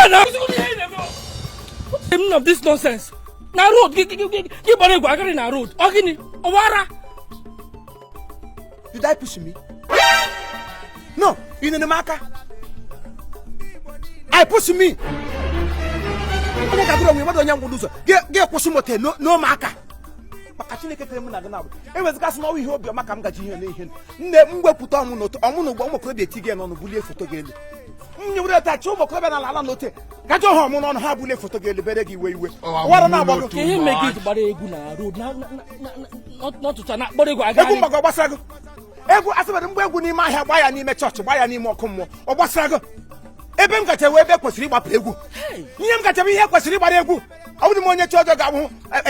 Na the meaning of this nonsense? Na road gị gị gbara egwu agharị na road, ọ gịnị ọwara? Did I push me? No, ị nene m aka. I push me. Onye ga-agụrụ onwe mmadụ, onye ngwụrụ ụzọ ga-ekwụsị moto n'ome aka. Maka Chineke kere mụ na gị na-abụ ewezụgasị n'ọnwa ihe obiọma ka m gaji ihe n'ihe nne m wepụta ọmụ n'otu ọmụ na ụgbọ ụmụ okorobịa eti gị n'ọnụ, bulie foto gị elu. M nyewere tachi ụmụ okorobịa na ala n'ote gajọ ha ọmụ n'ọnụ, ha bulie foto gị elu, bere gị iwe iwe wara na-agba gị. Ka ihe mee gị ji gbara egwu na road na n'ọtụtụ na akpọrọ egwu Egwu agagharị? Mgbago gbasara gị? Egwu asịbara mgbe egwu n'ime ahịa, gbaa ya n'ime chọọchị, gbaa ya n'ime ọkụ mmụọ, ọ gbasara gị? Ebe m gacha wee ebe kwesịrị ịgbapụ egwu, ihe m gacha bụ ihe kwesịrị ịgbara egwu. Ọ bụrụ m onye chi ọjọọ ga-ahụ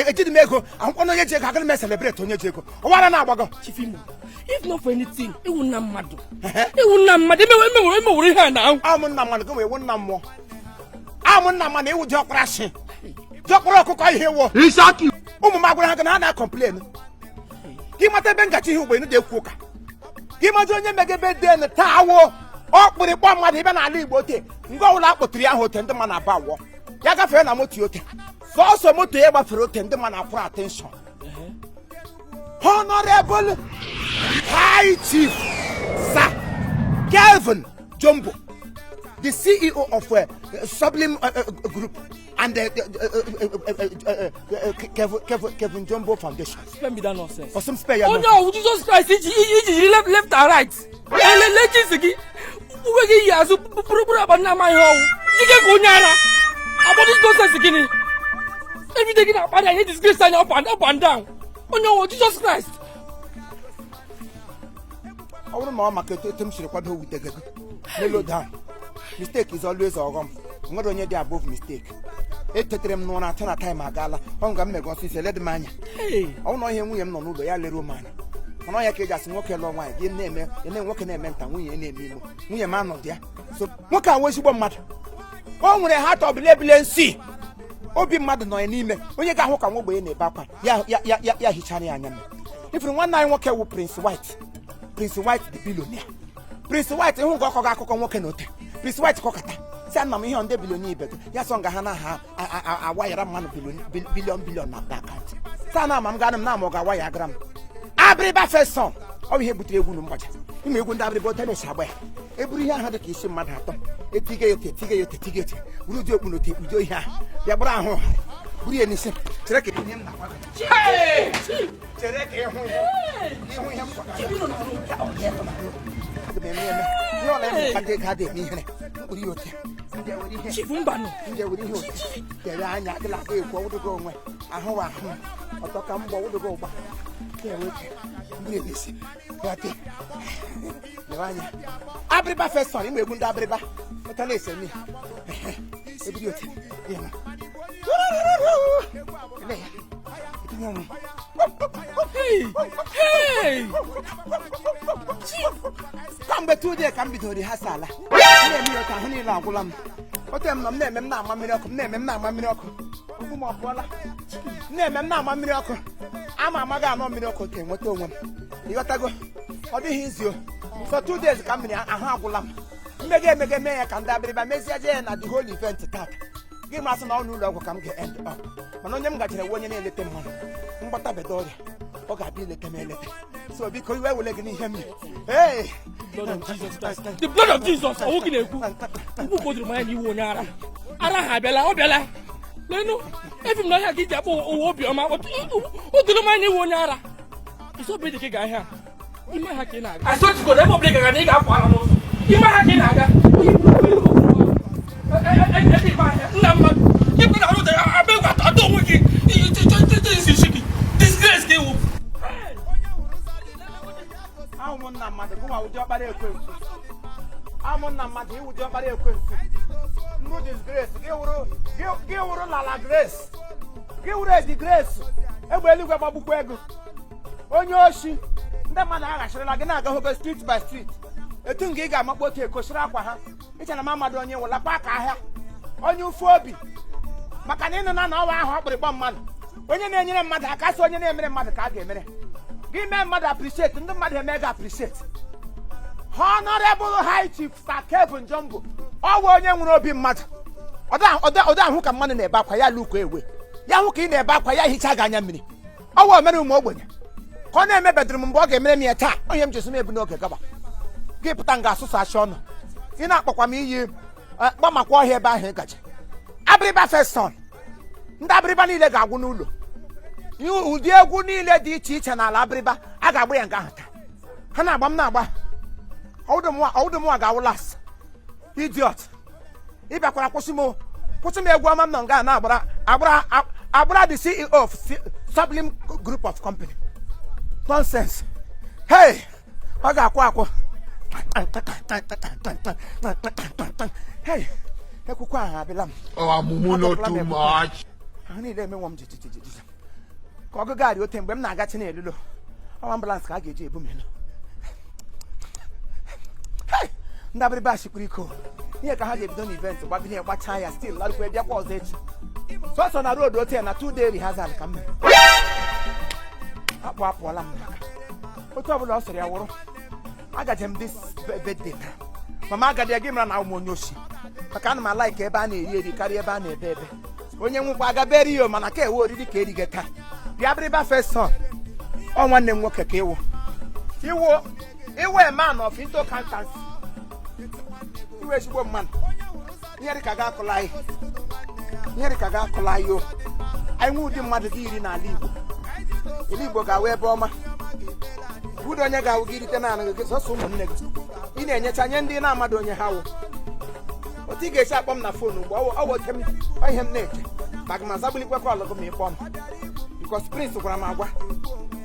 ejidị m ego ahụkwana onye ji ego agara m celebrate onye ji ego ọwara na-agbago. Chief Imo, if not for anything, iwu nna mmadụ, iwu nna mmadụ emewere ihe a na Amụ nna mmadụ gị wee wụ nna mmụọ, amụ nna mmadụ iwu diọkpara shi diọkpara ọkụkọ ihe wụ ụmụ m agwara ha gị na ha na-acomplain. Gị mata ebe ngaji ihe ugbo dị ekwu ụka gị mazi onye megebe den taa wụ ọkpụrịkpọ mmadụ ịbịa n'ala Igbo ote ngwa ọbụla akpọtụrụ ya ahụ ote ndị mmadụ na-aba awọ ya gafere na moto ote sọsọ moto ya gbafere ote ndị mmadụ na-akwụrụ attention. Honorable High Chief Sir Kelvin Jumbo, the CEO of Sublime Group and Kevin Jumbo Foundation. Spare me that nonsense. For some spare ya. Onye ọwụ Jesus Christ iji jiri left and right elele jisi gị uwe gị yi azụ bụrụbụrụ akpa nna amaghị ọwụ jike ka onye ara agbado. This nonsense gịnị? Everyday gị na-akparị anyị, disgrace anyị up and down. Onye ọwụ Jesus Christ? Ọ bụrụ ma ọ maka etu m siri kwado wute gị mellow down. Mistake is always ọghọm, nwere onye dị above mistake. Etetere m n'ụra atọ na time agaala ọ nga m mega ọsịsọ eledị m anya. Hey. Ọ bụrụ na ihe nwunye m nọ n'ụlọ ya leruo m anya, mana ọ ya ka eji asị nwoke lụọ nwaanyị gị na-eme eme nwoke na-eme nta, nwunye ya na-eme imo, nwunye m anọdụ ya. So nwoke a nwe ezigbo mmadụ, o nwere heart of nsi obi mmadụ nọ ya n'ime. Onye ga-ahụ ka nwa ogbenye na-ebe akwa ya ya ya ya ya hichara ya anya mmiri. Ifuru nwanne anyị nwoke wụ Prince White, Prince White the billionaire, Prince White ịhụ nke ọkọ gị akụkọ nwoke na ote Prince White kọkata si nna m ihe ndị billionaire ibe gị ya sọ nga ha na ha awayara mmanụ billion billion na account sa na ama m gana m na ama ọ ga-awa ya agara m abịrịba. First son, ọ bụ ihe butere egwu na mgbaja ime egwu ndị abịrịba ote na-esi agba ya eburu ihe ahụ dị ka isi mmadụ atọ etiga ya ote, etiga ya ote, etiga ya ote, buru ụdị okpu na ote ekpudo ihe ahụ bịa gbara ahụ ọha buru ya n'isi. Chere ka ihe m na-agwa gị. Chere ka ịhụ ihe, ịhụ ihe m gwara gị. Aga m eme eme ihe ọla eme kpata ego adịghị eme ihere mkpụrụ ya ote ndị ewere ihe. Chief, mbanụ. Ndị ewere ihe ote tere anya agịla aga ekwu ọwụdụgo onwe ahụ wa ahụ ọtọ ka mgbọ ọwụdụgo ụgba ewete mburu ya n'isi ya te lewe anya abịrịba. First son, ịma egwu ndị abịrịba pụta na-ese eme ya ebiri ote ya na ele ya etinye ọnụ. Hey! Hey! Kamgbe 2 day ka m bidoro rehearsal ala na-eme ya otu ahụ niile agwụla m ote m nọ m na-eme m na-ama mmiri ọkụ, m na-eme m na-ama mmiri ọkụ, okwu m ọ pụọla, m na-eme m na-ama mmiri ọkụ ama amaghị anọ mmiri ọkụ ka enweta onwe m. Ịghọtago? Ọ dịghị izi o so 2 days ka mmiri ahụ agwụla m mmega emega mee ya ka ndị abịrịba mezie je ya na the whole event tata gị masị na ọ n'ụlọ ọgwụ ka m ga-end up, mana onye m gajere wụ onye na-eleta mmadụ mgbata bedo ọrịa ọ ga-abịa ileta m eleta. So biko iwe wele gị n'ihe m mere. Hey! Blood of Jesus Christ. The blood of Jesus. Ọwụ gị na-ekwu. Ugbu ka o doro m anya na iwu onye ara. Ara ha abịala, ọ bịala. Lenu, efi m n'ọhịa ka iji akpọ ụwa obiọma. O doro m anya na iwu onye ara. Isi obi dị ka ị ga ahịa. Ime ha ka ị na-aga. I swear to God, ebe ọbụla ị gara na ị ga-apụ ara n'ụzọ. Ime ha ka ị na-aga. Ebe ime ahịa, nna mmadụ. Ịpụ na arụ abịa egwu atọ onwe gị. Isi isi gị. Disgrace ka iwu. Ahụ m nna mmadụ gụnwa ụdị ọkpara ekwensu amụ nna mmadụ iwu dị ọkpara ekwensu nru disgrace gị wụrụ gị wụrụ lala grace gị wụrụ edi grace egbe eluigwe gbagbukwa ego onye oshi ndị mmadụ aghachirila gị na-aga hobe street by street etu nga ị ga-amakpo otu ekosiri akwa ha iche na m amadụ onye wụlakwa aka ahịa onye ụfụ obi maka na ịnụ na na ọwa ahụ ọkpụrịkpọ mmadụ onye na-enyere mmadụ aka sị onye na-emere mmadụ ka a ga-emere gị mee mmadụ appreciate ndị mmadụ eme gị appreciate. Honorable High Chief Sir Kevin Jumbo ọ bụ onye nwere obi mmadụ. Ọ da ahụ ka mmadụ na-ebe akwa, ya luko ewe ya hụ ka ị na-ebe akwa, ya hichaa gị anya mmiri. Ọ wụ omere ụmụ ogbenye ka ọ na-emebedịrị m mgbe ọ ga-emere m ya taa. Onye m jesi m ebu n'oge gaba gị pụta nga asụsụ achị ọnụ, ị na-akpọkwa m iyi, gbamakwa ọhịa ebe ahụ ị gaje. Abịrịba first son, ndị abịrịba niile ga-agwụ n'ụlọ. Ihe ụdị egwu niile dị iche iche n'ala abịrịba a ga-agba ya nga ahụ taa. Ha na-agba m na-agba ọwụdụ mụnwa ga-awụ last. Idiot, ị bịakwara kwụsị m, kwụsị m. Egwu ọma m nọ nga na-agbara agbara agbara the CEO of Sublime Group of Company. Nonsense. Hey, ọ ga-akwụ akwụ. Hey, ekwukwe ahụ abịala m. Oh, Mumu, not too much. Ahụ niile emenwọ m jijijiji ka ọgụgụ arị ote mgbe m na-agachi n'elulo ọwa ambulance ka a ga-eji ebu m elu. Hey! Ndị abịrịba shikwuru iko ihe ka ha ga-ebido n'event gbabinye gbachaa ya, still larụkwa bịakwa ọzọ echi. Sọsọ na road ote na 2 day rehearsal ka m mere. Akpụ apụọla m n'aka. Otu ọbụla ọ sịrị ya wụrụ, agaje m this birthday taa. Mama agadi gị mara na ụmụ onye oshi, maka ana m a-like ebe a na-eri eri karịa ebe a na-ebe ebe. Onye nwụkwa agaberi ya, mana ka ewe oriri ka erige taa. Bịa bịrịba first son, ọ nwanne m nwoke ka ịwụ iwu iwu, a man of into accountancy, iwe ezigbo mmadụ. Ihe dịka ga akụla anyị, ihe dịka ga akụla anyị o. Anyị nwe ụdị mmadụ gị iri n'ala Igbo, ala Igbo ga-awụ ebe ọma. Ụdị onye ga-awụ gị rite naanị gị, sọsọ ụmụnne gị ị na-enyecha nye ndị na-amadụ onye ha wụ. Otu ị ga-esi akpọ m na phone ugbu ọ wụ oke m ọ ihe m na-eche maka ma zagbulikwe call gị ma ị kpọọ m, because Prince gwara m agwa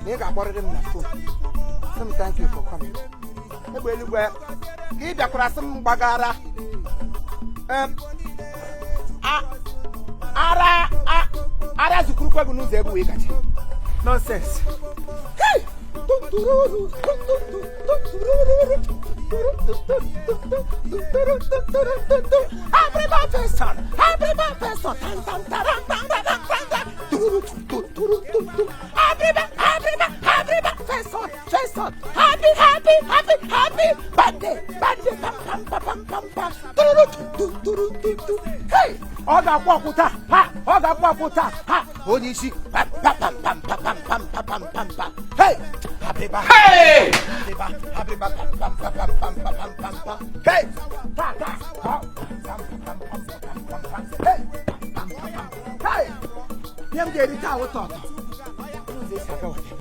na ị ga-akpọrịrị m na phone, sị m thank you for coming. Egbe eluigwe ka ị bịakwara, sị m gbagara. Ara ara zukurukwe gị n'ụzọ ebe wee gaje. Nonsense. Hey! Tuntururu, tuntuntu, tuntururu, turututututututututututu. Happy birthday, son. Happy birthday, son. Tan, tan, taran, tan, tan, tan, tan, tan. Tururu, tuturu, tutu. Happy birthday, happy birthday, happy birthday, son. First son. Happy, happy, happy, happy birthday, birthday, pam, pam, pam, pam, pam, pam. Tururu, tuturu, tutu. Hey! Ọ ga-akwụ akwụ taa, ha! Ọ ga-akwụ akwụ taa, ha! Onye isi, pam, pam, pam, pam, pam, pam, pam, pam, pam, pam, pam. Hey! Happy birthday. Hey! Happy birthday, happy birthday, pam, pam, pam, pam, pam, pam, pam, pam. Hey! Ta, ta, ha. Pam, pam, pam, pam, pam, pam. Hey! Pam, pam, pam. Hey! Ihe m ga-eri taa wụ tọtọ. Ụzọ esi aga weta.